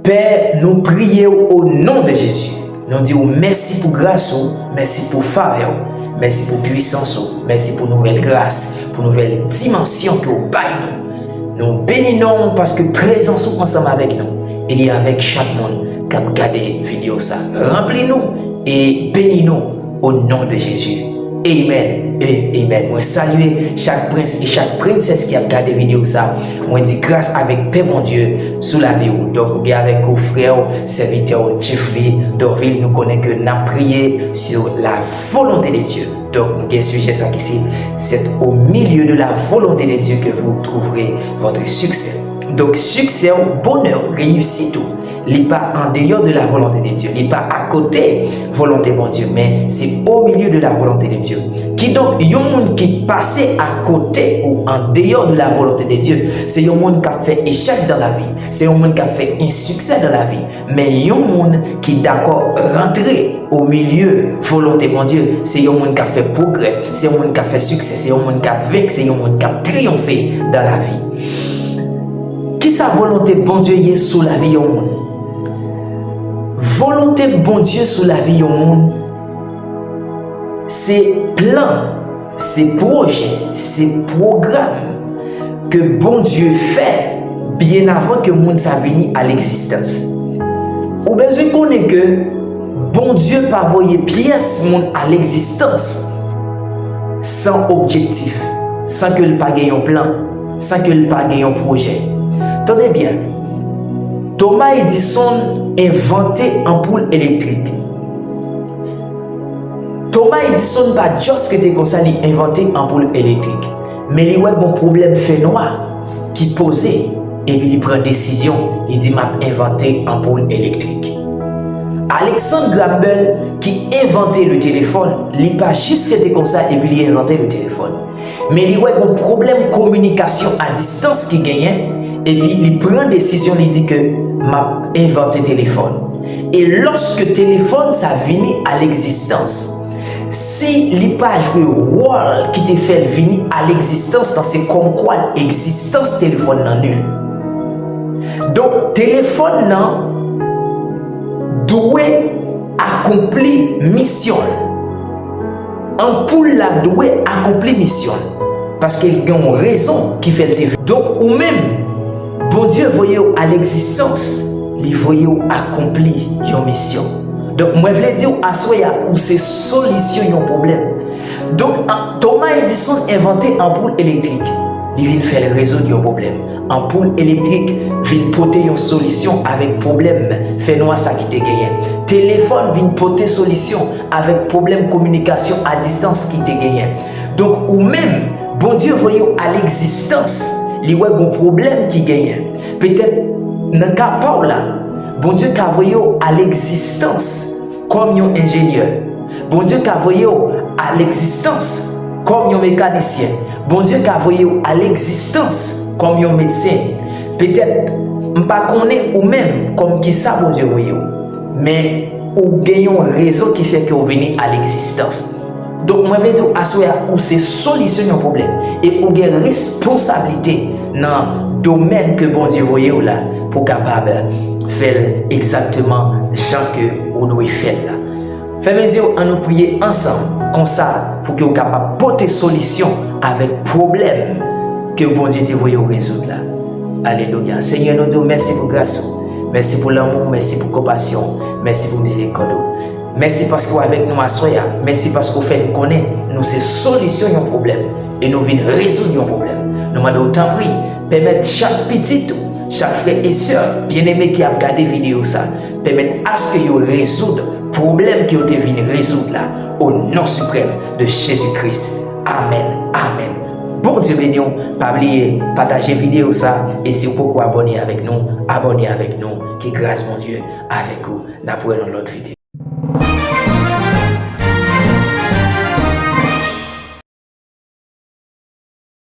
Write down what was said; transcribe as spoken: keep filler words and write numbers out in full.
Pè, nou priye w o non de Jezi. Nou di w mèsi pou gras ou, mèsi pou favè w, mèsi pou pwisans ou, mèsi pou nouvèl gras, pou nouvèl dimansyon ke w bay nou. Nou beni non w paske prezans ou ansanm avèk nou e li avèk chak moun k ap gade videyo sa. Ranpli nou e beni nou o non de Jezi. Amen e amen. Mwen salye chak prens e chak prensès ki ap gade videyo sa. Mwen di gras avèk pè Bondye sou lavi w. Donk, ou gen avèk ou frè w, sèvitè w, Jeffrey Dorvil. Nou konnen ke n ap priye sur la volonté de Dieu. Donk, nou gen sijè sa ki se, c'est au milieu de la volonté de Dieu que vous trouverez votre succès. Donk, siksè w, bonè w, reyisit ou, li pa an deyò de la volonté de Dieu, li pa akote volonte Bondye, men se au milieu de la volonté de Dieu. Kidonk, yon moun ki pase akote ou an deyò de la volonté de Dieu, se yon moun k ap fè echèk dan lavi, se yon moun k ap fè ensiksè dan lavi. Men yon moun ki dakò rantre o milye volonte Bondye, se yon moun k ap fè pwogrè, se yon moun k ap fè siksè, se yon moun k ap venk, se yon moun k ap triyonfe dan lavi. Kisa volonte Bondye ye sou lavi yon moun? Volonte Bondye sou lavi yon moun, se plan, se pwojè, se pwogram ke Bondye fè byen avan ke moun sa vini a legzistans. Ou bezwen konnen ke Bondye pa voye pyès moun a legzistans san objektif, san ke l pa gen yon plan, san ke l pa gen yon pwojè. Tande byen, Thomas Edison envante anpoul elektrik. Thomas Edison pa just rete konsa li envante anpoul elektrik, men li wè gon pwoblèm fènwa ki poze, epi li pran desizyon, li di, "M ap envante anpoul elektrik." Alexander Graham Bell ki envante le téléphone, li pa jis rete konsa epi li envante le téléphone. Men li wè gon pwoblèm kominikasyon a distans ki genyen, epi li pran desizyon, li di ke, "M ap envante telefòn." E lòske telefòn sa vini a legzistans, si li pa jwe wòl ki te fè l vini a legzistans lan, se kòmkwa egzistans telefòn nan nil. Donk, telefòn nan dwe akonpli misyon l. Anpoul la dwe akonpli misyon l, paske l gen yon rezon ki fè l te vini. Donk, ou menm, Bondye voye w a legzistans, li voye w akonpli yon misyon. Donk, mwen vle di w, aswè a, ou se solisyon yon pwoblèm. Donk, an, Thomas Edison envante anpoul elektrik, li vin fè l rezoud yon pwoblèm. Anpoul elektrik vin pote yon solisyon avèk pwoblèm fènwa sa ki te genyen. Telefòn vin pote solisyon avèk pwoblèm kominikasyon a distans ki te genyen. Donk, ou menm, Bondye voye w a legzistans, li wè gon pwoblèm ki genyen. Petèt, nan ka pa w la, Bondye ka voye w a legzistans kòm yon enjenyè. Bondye ka voye w a legzistans kòm yon mekanisyen. Bondye ka voye w a legzistans kòm yon medsen. Petèt, m pa konnen ou menm kòm kisa Bondye voye w, men ou gen yon rezon ki fè ke w vini a legzistans. Donk, mwen vle di w, aswè a, ou se solisyon yon pwoblèm. E ou gen responsablite nan domèn ke Bondye voye w la pou w kapab fè l egzakteman jan ke ou dwe fè l la. Fèmen zye w, ann nou priye ansanm, konsa, pou ke w kapab pote solisyon avèk pwoblèm ke Bondye te voye w rezoud la. Alelouya. Senyè, nou di w mèsi pou gras ou. Mèsi pou lanmou w, mèsi pou konpasyon w, mèsi pou mizerikòd ou. Mèsi paske w avèk nou aswè a. Mèsi paske w fè n konnen nou se solisyon yon pwoblèm e nou vin rezoud yon pwoblèm. Nou mande w, tanpri, pèmèt chak pitit ou, chak frè e sè byeneme ki ap gade videyo sa, pèmèt aske yo rezoud pwoblèm ke yo te vin rezoud la, o non siprèm de Jezi Kris. Amèn, amèn. Bondye beni w. Pa bliye pataje videyo sa, e si w poko abòne avèk nou, abòne avèk nou. Ke gras Bondye avèk ou. N ap wè nan lòt videyo.